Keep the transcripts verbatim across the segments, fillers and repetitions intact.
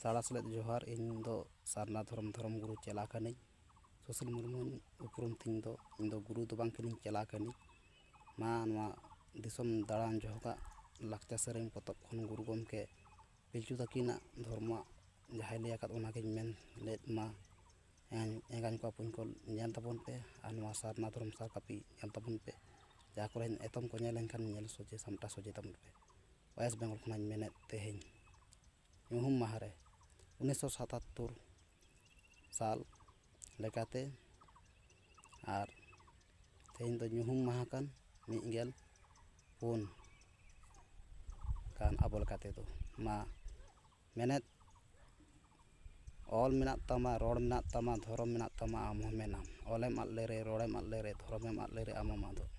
ᱥᱟᱲᱟ ᱥᱮᱞᱮᱫ ᱡᱚᱦᱟᱨ᱾ ᱤᱧ ᱫᱚ ᱥᱟᱨᱱᱟ ᱫᱷᱚᱨᱚᱢ, ᱫᱷᱚᱨᱚᱢ ᱜᱩᱨᱩ ᱪᱮᱞᱟ ᱠᱟᱹᱱᱟᱹᱧ᱾ ᱥᱩᱥᱤᱞ ᱢᱩᱨᱢᱩᱧ ᱩᱯᱨᱩᱢ ᱛᱤᱧ ᱫᱚ᱾ ᱤᱧ ᱫᱚ ᱜᱩᱨᱩ ᱫᱚ ᱵᱟᱝ ᱠᱟᱹᱱᱟᱹᱧ, ᱪᱮᱞᱟ ᱠᱟᱹᱱᱟᱹᱧ᱾ ᱢᱟ ᱱᱚᱣᱟ ᱫᱤᱥᱚᱢ ᱫᱟᱬᱟᱱ ᱡᱚᱦᱚᱜᱟᱜ ᱞᱟᱠᱪᱟᱨ ᱥᱮᱨᱮᱧ ᱯᱚᱛᱚᱵ ᱠᱷᱚᱱ ᱜᱩᱨᱩ ᱜᱚᱢᱠᱮ ᱯᱤᱞᱪᱩ ᱛᱟᱹᱠᱤᱱᱟᱜ ᱫᱷᱚᱨᱢᱚ ᱡᱟᱦᱟᱸᱭ ᱞᱟᱹᱭ ᱟᱠᱟᱫ, ᱚᱱᱟᱜᱤᱧ ᱢᱮᱱ ᱞᱮᱫ ᱢᱟ᱾ ᱮᱸᱜᱟᱧ ᱠᱚ ᱵᱚᱠᱚᱧ ᱠᱚ ᱧᱮᱞ ᱛᱟᱵᱚᱱ ᱯᱮ, ᱟᱨ ᱱᱚᱣᱟ ᱥᱟᱨᱱᱟ ᱫᱷᱚᱨᱚᱢ ᱥᱟᱨ ᱠᱟᱹᱯᱤ ᱧᱮᱞ ᱛᱟᱵᱚᱱ ᱯᱮ᱾ ᱡᱟᱦᱟᱸ ᱠᱚᱨᱮ ᱮᱛᱚᱢ ᱠᱚ ᱧᱮᱞ ᱞᱮᱱᱠᱷᱟᱱ ᱧᱮᱞ ᱥᱚᱡᱷᱮ ᱥᱟᱢᱴᱟᱣ ᱥᱚᱡᱷᱮ ᱛᱟᱵᱚᱱ ᱯᱮ᱾ ᱳᱭᱮᱥᱴ ᱵᱮᱝᱜᱚᱞ ᱠᱷᱚᱱᱟᱜ ᱤᱧ ᱢᱮᱱᱮᱫ ᱛᱮᱦᱮᱧ ᱧᱩᱦᱩᱢ ᱢᱟᱦᱟ ᱨᱮ ᱩᱱᱤᱥᱥᱚ ᱥᱟᱛᱟᱛᱛᱳᱨ ᱥᱟᱞ ᱞᱮᱠᱟᱛᱮ, ᱟᱨ ᱛᱮᱦᱮᱧ ᱫᱚ ᱧᱩᱦᱩᱢ ᱢᱟᱦᱟ ᱠᱟᱱ ᱢᱤᱫ ᱜᱮᱞ ᱯᱩᱱ ᱠᱟᱱ ᱟᱵᱚ ᱞᱮᱠᱟ ᱛᱮᱫᱚ᱾ ᱢᱟ ᱢᱮᱱᱮᱫ, ᱚᱞ ᱢᱮᱱᱟᱜ ᱛᱟᱢᱟ, ᱨᱚᱲ ᱢᱮᱱᱟᱜ ᱛᱟᱢᱟ, ᱫᱷᱚᱨᱚᱢ ᱢᱮᱱᱟᱜ ᱛᱟᱢᱟ, ᱟᱢ ᱦᱚᱸ ᱢᱮᱱᱟᱢ᱾ ᱚᱞᱮᱢ ᱟᱫ ᱞᱮᱨᱮ, ᱨᱚᱲᱮᱢ ᱟᱫ ᱞᱮᱨᱮ, ᱫᱷᱚᱨᱚᱢᱮᱢ ᱟᱫ ᱞᱮᱨᱮ, ᱟᱢ ᱦᱚᱸᱢ ᱟᱫᱚᱜ᱾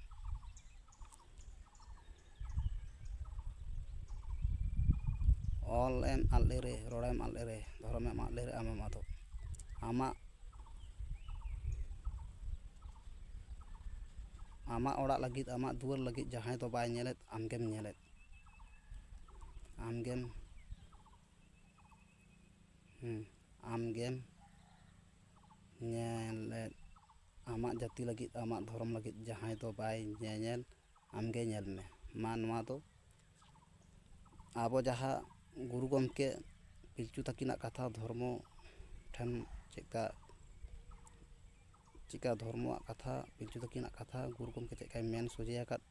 ᱚᱞᱮᱢ ᱟᱫ ᱞᱮᱨᱮ, ᱨᱚᱲᱮᱢ ᱟᱫ ᱞᱮᱨᱮ, ᱫᱷᱚᱨᱚᱢᱮᱢ ᱟᱫ ᱞᱮᱨᱮ, ᱟᱢ ᱦᱚᱸᱢ ᱟᱫᱚᱜ᱾ ᱟᱢᱟᱜ, ᱟᱢᱟᱜ ᱚᱲᱟᱜ ᱞᱟᱹᱜᱤᱫ, ᱟᱢᱟᱜ ᱫᱩᱣᱟᱹᱨ ᱞᱟᱹᱜᱤᱫ ᱡᱟᱦᱟᱸᱭ ᱫᱚ ᱵᱟᱭ ᱧᱮᱞᱮᱫ, ᱟᱢᱜᱮᱢ ᱧᱮᱞᱮᱫ᱾ ᱟᱢᱜᱮᱢ, ᱦᱩᱸ, ᱟᱢᱜᱮᱢ ᱧᱮᱞᱮᱫ᱾ ᱟᱢᱟᱜ ᱡᱟᱹᱛᱤ ᱞᱟᱹᱜᱤᱫ, ᱟᱢᱟᱜ ᱫᱷᱚᱨᱚᱢ ᱞᱟᱹᱜᱤᱫ ᱡᱟᱦᱟᱸᱭ ᱫᱚ ᱵᱟᱭ ᱧᱮᱧᱮᱞ, ᱟᱢᱜᱮ ᱧᱮᱞ ᱢᱮ᱾ ᱢᱟ ᱱᱚᱣᱟ ᱫᱚ ᱟᱵᱚ ᱡᱟᱦᱟᱸ ᱜᱩᱨᱩ ᱜᱚᱢᱠᱮ ᱯᱤᱞᱪᱩ ᱛᱟᱹᱠᱤᱱᱟᱜ ᱠᱟᱛᱷᱟ, ᱫᱷᱚᱨᱢᱚ ᱴᱷᱮᱱ ᱪᱮᱫᱠᱟ, ᱪᱮᱫᱠᱟ ᱫᱷᱚᱨᱢᱚᱣᱟᱜ ᱠᱟᱛᱷᱟ, ᱯᱤᱞᱪᱩ ᱛᱟᱹᱠᱤᱱᱟᱜ ᱠᱟᱛᱷᱟ, ᱜᱩᱨᱩ ᱜᱚᱢᱠᱮ ᱪᱮᱫᱠᱟᱭ ᱢᱮᱱ ᱥᱚᱡᱷᱮ ᱟᱠᱟᱫ,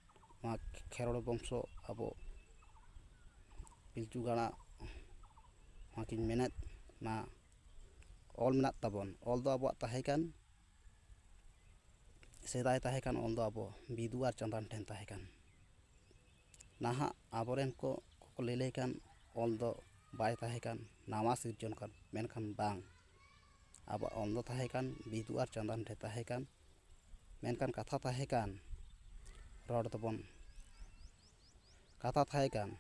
ᱱᱚᱣᱟ ᱠᱷᱮᱨᱣᱟᱲ ᱵᱚᱝᱥᱚ ᱟᱵᱚ ᱯᱤᱞᱪᱩ ᱜᱟᱲᱟ, ᱱᱚᱣᱟ ᱠᱤᱱ ᱢᱮᱱᱮᱫ, ᱱᱟ ᱚᱞ ᱢᱮᱱᱟᱜ ᱛᱟᱵᱚᱱ᱾ ᱚᱞ ᱫᱚ ᱟᱵᱚᱣᱟᱜ ᱛᱟᱦᱮᱸ ᱠᱟᱱ, ᱥᱮᱫᱟᱭ ᱛᱟᱦᱮᱸ ᱠᱟᱱ ᱚᱞ ᱫᱚ ᱟᱵᱚ ᱵᱤᱫᱩ ᱟᱨ ᱪᱟᱸᱫᱟᱱ ᱴᱷᱮᱱ ᱛᱟᱦᱮᱸ ᱠᱟᱱ᱾ ᱱᱟᱦᱟᱜ ᱟᱵᱚᱨᱮᱱ ᱠᱚ, ᱠᱚᱠᱚ ᱞᱟᱹᱭ ᱞᱟᱹᱭ ᱠᱟᱱ ᱚᱞ ᱫᱚ ᱵᱟᱭ ᱛᱟᱦᱮᱸ ᱠᱟᱱ, ᱱᱟᱣᱟ ᱥᱤᱨᱡᱚᱱ ᱠᱟᱱ, ᱢᱮᱱᱠᱷᱟᱱ ᱵᱟᱝ, ᱟᱵᱚᱣᱟᱜ ᱚᱞ ᱫᱚ ᱛᱟᱦᱮᱸ ᱠᱟᱱ, ᱵᱤᱫᱩ ᱟᱨ ᱪᱟᱸᱫᱟᱱ ᱴᱷᱮᱱ ᱛᱟᱦᱮᱸ ᱠᱟᱱ, ᱢᱮᱱᱠᱷᱟᱱ ᱠᱟᱛᱷᱟ ᱛᱟᱦᱮᱸ ᱠᱟᱱ, ᱨᱚᱲ ᱫᱚᱵᱚᱱ, ᱠᱟᱛᱷᱟ ᱛᱟᱦᱮᱸ ᱠᱟᱱ,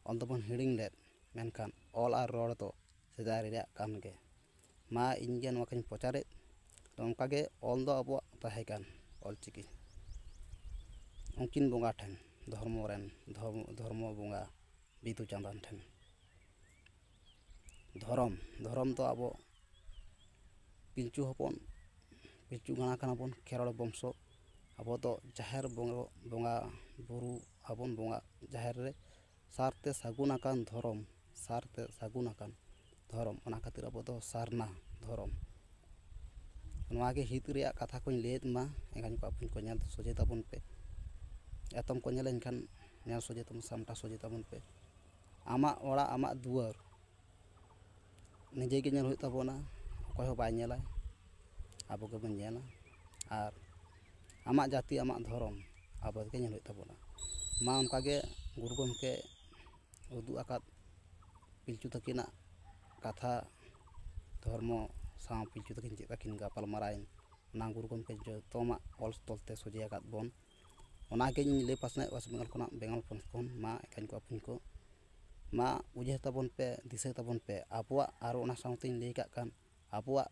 ᱚᱞ ᱫᱚᱵᱚᱱ ᱦᱤᱲᱤᱧ ᱞᱮᱫ, ᱢᱮᱱᱠᱷᱟᱱ ᱚᱞ ᱟᱨ ᱨᱚᱲ ᱫᱚ ᱥᱮᱫᱟᱭ ᱨᱮᱭᱟᱜ ᱠᱟᱱ ᱜᱮ᱾ ᱢᱟ ᱤᱧ ᱜᱮ ᱱᱚᱣᱟ ᱠᱚᱧ ᱯᱨᱚᱪᱟᱨᱮᱫ᱾ ᱛᱚ ᱚᱱᱠᱟ ᱜᱮ ᱚᱞ ᱫᱚ ᱟᱵᱚᱣᱟᱜ ᱛᱟᱦᱮᱸ ᱠᱟᱱ, ᱚᱞ ᱪᱤᱠᱤ᱾ ᱩᱱᱠᱤᱱ ᱵᱚᱸᱜᱟ ᱴᱷᱮᱱ, ᱫᱷᱚᱨᱢᱚ ᱨᱮᱱ, ᱫᱷᱚᱨᱢᱚ, ᱫᱷᱚᱨᱢᱚ ᱵᱚᱸᱜᱟ ᱵᱤᱫᱩ ᱪᱟᱸᱫᱟᱱ ᱴᱷᱮᱱ᱾ ᱫᱷᱚᱨᱚᱢ, ᱫᱷᱚᱨᱚᱢ ᱫᱚ ᱟᱵᱚ ᱯᱤᱞᱪᱩ ᱦᱚᱯᱚᱱ, ᱯᱤᱞᱪᱩ ᱜᱟᱬᱟ ᱠᱟᱱᱟ ᱵᱚᱱ, ᱠᱷᱮᱨᱣᱟᱲ ᱵᱚᱝᱥᱚ᱾ ᱟᱵᱚ ᱫᱚ ᱡᱟᱦᱮᱨ ᱵᱚᱸᱜᱟ, ᱵᱚᱸᱜᱟ ᱵᱩᱨᱩ ᱟᱵᱚᱱ ᱵᱚᱸᱜᱟ ᱡᱟᱦᱮᱨ ᱨᱮ, ᱥᱟᱨᱛᱮ ᱥᱟᱹᱜᱩᱱ ᱟᱠᱟᱱ ᱫᱷᱚᱨᱚᱢ, ᱥᱟᱨᱛᱮ ᱥᱟᱹᱜᱩᱱ ᱟᱠᱟᱱ ᱫᱷᱚᱨᱚᱢ, ᱚᱱᱟ ᱠᱷᱟᱹᱛᱤᱨ ᱟᱵᱚ ᱫᱚ ᱥᱟᱨᱱᱟ ᱫᱷᱚᱨᱚᱢ᱾ ᱱᱚᱣᱟ ᱜᱮ ᱦᱤᱛ ᱨᱮᱭᱟᱜ ᱠᱟᱛᱷᱟ ᱠᱚᱧ ᱞᱟᱹᱭᱮᱫ ᱢᱟ, ᱮᱱᱠᱷᱟᱱ ᱠᱚ ᱟᱯᱱᱤ ᱠᱚ ᱧᱮᱞ ᱥᱚᱡᱷᱮ ᱛᱟᱵᱚᱱ ᱯᱮ᱾ ᱮᱛᱚᱢ ᱠᱚ ᱧᱮᱞ ᱮᱱᱠᱷᱟᱱ ᱧᱮᱞ ᱥᱚᱡᱷᱮ ᱛᱟᱵᱚᱱ, ᱥᱟᱢᱴᱟᱣ ᱥᱚᱡᱷᱮ ᱛᱟᱵᱚᱱ ᱯᱮ᱾ ᱟᱢᱟᱜ ᱚᱲᱟᱜ, ᱟᱢᱟᱜ ᱫᱩᱣᱟᱹᱨ, ᱱᱤᱡᱮ ᱜᱮ ᱧᱮᱞ ᱦᱩᱭᱩᱜ ᱛᱟᱵᱚᱱᱟ, ᱚᱠᱚᱭ ᱦᱚᱸ ᱵᱟᱭ ᱧᱮᱞᱟ, ᱟᱵᱚ ᱜᱮᱵᱚᱱ ᱧᱮᱞᱟ᱾ ᱟᱨ ᱟᱢᱟᱜ ᱡᱟᱹᱛᱤ, ᱟᱢᱟᱜ ᱫᱷᱚᱨᱚᱢ, ᱟᱵᱚ ᱜᱮ ᱧᱮᱞ ᱦᱩᱭᱩᱜ ᱛᱟᱵᱚᱱᱟ᱾ ᱢᱟ ᱚᱱᱠᱟᱜᱮ ᱜᱩᱨᱩ ᱜᱚᱢᱠᱮ ᱩᱫᱩᱜ ᱟᱠᱟᱫ ᱯᱤᱞᱪᱩ ᱛᱟᱹᱠᱤᱱᱟᱜ ᱠᱟᱛᱷᱟ, ᱫᱷᱚᱨᱢᱚ ᱥᱟᱶ ᱯᱤᱞᱪᱩ ᱛᱟᱹᱠᱤᱱ ᱪᱮᱫ ᱞᱮᱠᱟ ᱠᱤᱱ ᱜᱟᱯᱟᱞ ᱢᱟᱨᱟᱣᱮᱱ, ᱚᱱᱟ ᱜᱩᱨᱩ ᱜᱚᱢᱠᱮ ᱡᱚᱛᱚᱢᱟᱜ ᱚᱞ ᱛᱚᱞ ᱛᱮ ᱥᱚᱡᱷᱮ ᱟᱠᱟᱫ ᱵᱚᱱ᱾ ᱚᱱᱟᱜᱮ ᱤᱧ ᱞᱟᱹᱭ ᱯᱟᱥᱱᱟᱣᱮᱫ West Bengal ᱠᱷᱚᱱᱟᱜ, ᱵᱮᱝᱜᱚᱞ ᱯᱚᱱᱚᱛ ᱠᱷᱚᱱ᱾ ᱢᱟ ᱮᱠᱟᱧ ᱠᱚ ᱟᱹᱯᱩᱧ ᱠᱚ, ᱢᱟ ᱩᱭᱦᱟᱹᱨ ᱛᱟᱵᱚᱱ ᱯᱮ, ᱫᱤᱥᱟᱹᱭ ᱛᱟᱵᱚᱱ ᱯᱮ ᱟᱵᱚᱣᱟᱜ, ᱟᱨ ᱚᱱᱟ ᱥᱟᱶᱛᱮᱧ ᱞᱟᱹᱭ ᱠᱟᱜ ᱠᱟᱱ, ᱟᱵᱚᱣᱟᱜ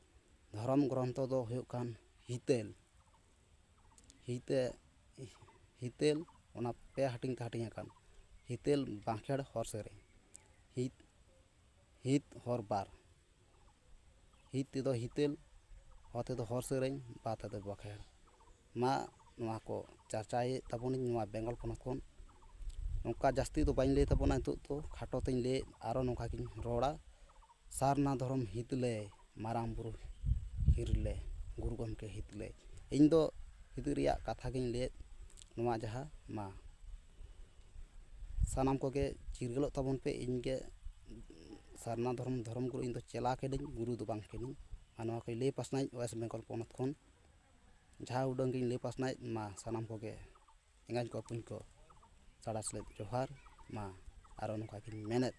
ᱫᱷᱚᱨᱚᱢ ᱜᱨᱚᱱᱛᱷᱚ ᱫᱚ ᱦᱩᱭᱩᱜ ᱠᱟᱱ ᱦᱤᱛᱟᱹᱞ᱾ ᱦᱤᱛᱟᱹ-, ᱦᱤᱛᱟᱹᱞ, ᱚᱱᱟ ᱯᱮ ᱦᱟᱹᱴᱤᱧ ᱛᱮ ᱦᱟᱹᱴᱤᱧ ᱟᱠᱟᱱ᱾ ᱦᱤᱛᱟᱹᱞ, ᱵᱟᱸᱠᱷᱮᱲ, ᱦᱚᱨ ᱥᱮᱨᱮᱧ᱾ ᱦᱤᱛ, ᱦᱤᱛ, ᱦᱚᱨ ᱵᱟᱨ᱾ ᱦᱤᱛ ᱛᱮᱫᱚ ᱦᱤᱛᱟᱹᱞ, ᱦᱚ ᱛᱮᱫᱚ ᱦᱚᱨ ᱥᱮᱨᱮᱧ, ᱵᱟ ᱛᱮᱫᱚ ᱵᱟᱸᱠᱷᱮᱲ᱾ ᱢᱟ ᱱᱚᱣᱟ ᱠᱚ ᱪᱟᱨᱪᱟᱭᱮᱫ ᱛᱟᱵᱚᱱᱟᱹᱧ ᱱᱚᱣᱟ ᱵᱮᱝᱜᱚᱞ ᱯᱚᱱᱚᱛ ᱠᱷᱚᱱ᱾ ᱱᱚᱝᱠᱟ ᱡᱟᱹᱥᱛᱤ ᱫᱚ ᱵᱟᱹᱧ ᱞᱟᱹᱭ ᱛᱟᱵᱚᱱᱟ ᱱᱤᱛᱚᱜ ᱫᱚ, ᱠᱷᱟᱴᱚ ᱛᱮᱧ ᱞᱟᱹᱭᱮᱫ, ᱟᱨᱚ ᱱᱚᱝᱠᱟ ᱜᱤᱧ ᱨᱚᱲᱟ᱾ ᱥᱟᱨᱱᱟ ᱫᱷᱚᱨᱚᱢ ᱦᱤᱛ ᱞᱮ, ᱢᱟᱨᱟᱝ ᱵᱩᱨᱩ ᱦᱤᱨ ᱞᱮ, ᱜᱩᱨᱩ ᱜᱚᱢᱠᱮ ᱦᱤᱛ ᱞᱮ᱾ ᱤᱧ ᱫᱚ ᱦᱤᱛ ᱨᱮᱭᱟᱜ ᱠᱟᱛᱷᱟ ᱜᱤᱧ ᱞᱟᱹᱭᱮᱫ ᱱᱚᱣᱟ ᱡᱟᱦᱟᱸ, ᱢᱟ ᱥᱟᱱᱟᱢ ᱠᱚᱜᱮ ᱪᱤᱨᱜᱟᱹᱞᱚᱜ ᱛᱟᱵᱚᱱ ᱯᱮ᱾ ᱤᱧ ᱜᱮ ᱥᱟᱨᱱᱟ ᱫᱷᱚᱨᱚᱢ, ᱫᱷᱚᱨᱚᱢ ᱜᱩᱨᱩ, ᱤᱧ ᱫᱚ ᱪᱮᱞᱟ ᱠᱟᱹᱱᱟᱹᱧ, ᱜᱩᱨᱩ ᱫᱚ ᱵᱟᱝ ᱠᱟᱹᱱᱟᱹᱧ᱾ ᱟᱨ ᱱᱚᱣᱟ ᱠᱚᱧ ᱞᱟᱹᱭ ᱯᱟᱥᱱᱟᱣᱮᱫ West Bengal ᱯᱚᱱᱚᱛ ᱠᱷᱚᱱ᱾ ᱡᱟᱦᱟᱸ ᱩᱰᱟᱹᱝ ᱜᱤᱧ ᱞᱟᱹᱭ ᱯᱟᱥᱱᱟᱣᱮᱫ, ᱢᱟ ᱥᱟᱱᱟᱢ ᱠᱚᱜᱮ ᱮᱸᱜᱟᱧ ᱠᱚ ᱟᱹᱯᱩᱧ ᱠᱚ ᱥᱟᱲᱟ ᱥᱮᱞᱮᱫ ᱡᱚᱦᱟᱨ᱾ ᱢᱟ ᱟᱨᱚ ᱱᱚᱝᱠᱟ ᱜᱤᱧ ᱢᱮᱱᱮᱫ,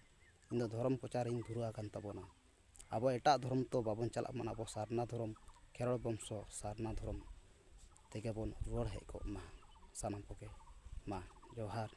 ᱤᱧ ᱫᱚ ᱫᱷᱚᱨᱚᱢ ᱯᱨᱚᱪᱟᱨ ᱤᱧ ᱫᱷᱩᱨᱟᱹᱣ ᱟᱠᱟᱱ ᱛᱟᱵᱚᱱᱟ᱾ ᱟᱵᱚ ᱮᱴᱟᱜ ᱫᱷᱚᱨᱚᱢ ᱛᱚ ᱵᱟᱵᱚᱱ ᱪᱟᱞᱟᱜ ᱢᱟ, ᱟᱵᱚ ᱥᱟᱨᱱᱟ ᱫᱷᱚᱨᱚᱢ, ᱠᱷᱮᱨᱣᱟᱲ ᱵᱚᱝᱥᱚ ᱥᱟᱨᱱᱟ ᱫᱷᱚᱨᱚᱢ ᱛᱮᱜᱮ ᱵᱚᱱ ᱨᱩᱣᱟᱹᱲ ᱦᱮᱡ ᱠᱚᱜ ᱢᱟ ᱥᱟᱱᱟᱢ ᱠᱚᱜᱮ᱾ ᱢᱟ ᱡᱚᱦᱟᱨ᱾